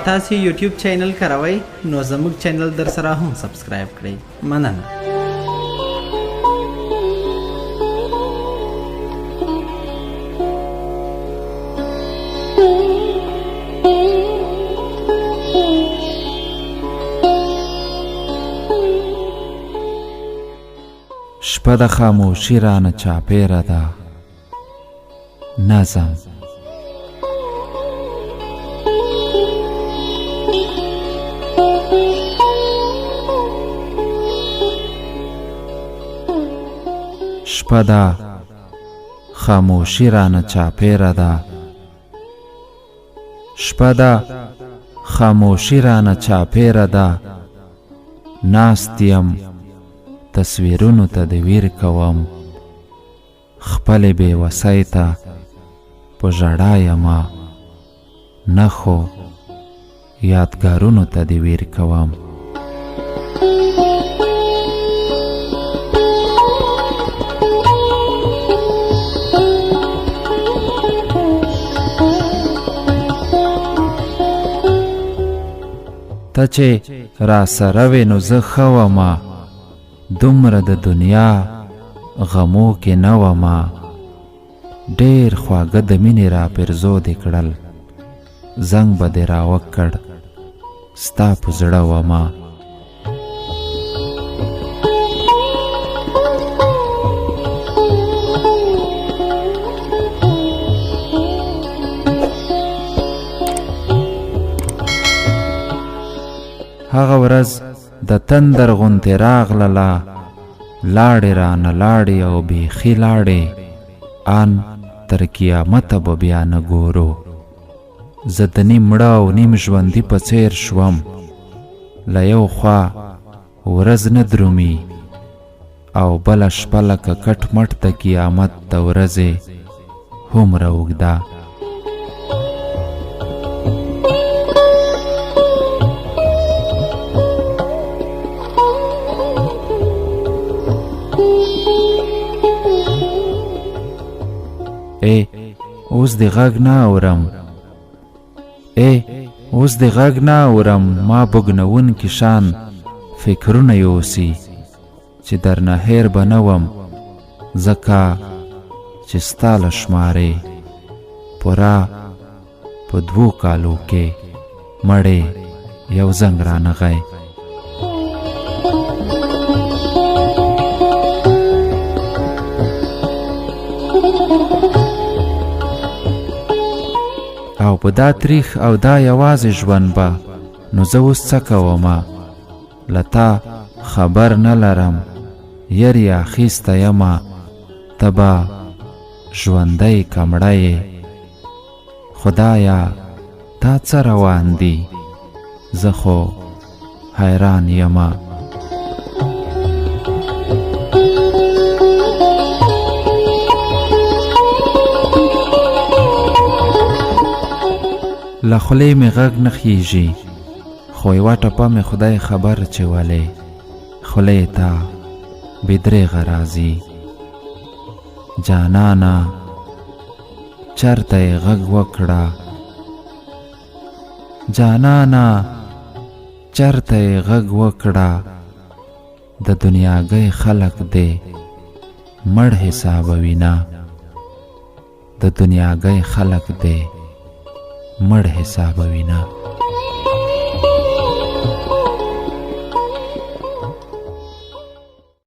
تاسو یوټیوب چینل کاروئ نو زموږ چینل در سره هم سبسکرایب کړئ. مننه. شپه د خاموشي رانه چاپېره ده. نظم. شپه ده خاموشي رانه چاپېره ده. شپه ده خاموشي رانه چاپېره ده. ناست یم تصویرونو ته د ویر کوم، خپلې بې وسۍ ته په ژړا یمه، نه خو یادګارونو ته د ویر کوم. ته چې راسره وې نو زه ښه ومه، دومره د دنیا غمو کې نه ومه. ډېر خواږه د مینې را پیرزو دې کړل، زنګ به دې راوکړ ستا په زړه ومه. هغه ورځ د تندر غوندې راغلله، لاړې رانه لاړې او بیخي لاړې، ان تر قیامته به بیا نه ګورو. زه د نیم مړه او نیم ژوندي په څیر شوم، له یو خوا ورځ نه درومي او بله شپه لکه کټ مټ د قیامت د ورځې هومره اوږده. ای اوس دې غږ نه اورم، ای اوس دې غږ نه اورم، ما بوږنوونکي شان فکرونه یوسي، چې درنه هېر به نه وم، ځکه چې ستا له شمارې پوره په 2 کالو کې مړې یو زنګ رانغی. او په دا تریخ او دا یوازې ژوند به نو زه اوس څه کومه؟ له تا خبر نه لرم، یرې اخیسته یمه، ته به ژوندی که مړه یې. خدایا تا څه روان دي، زه خو حیران یمه. له خولې مې غږ نه خیژي، خو یوه ټپه مې خدای خبر چې ولې خولې ته بې درېغه راځي. جانانه چرته یې غږ وکړه، جانانه چرته یې غږ وکړه، د دنیاګۍ خلک دې مړ حسابوي نه، د دنیاګۍ خلک دې مړ حسابوي نه.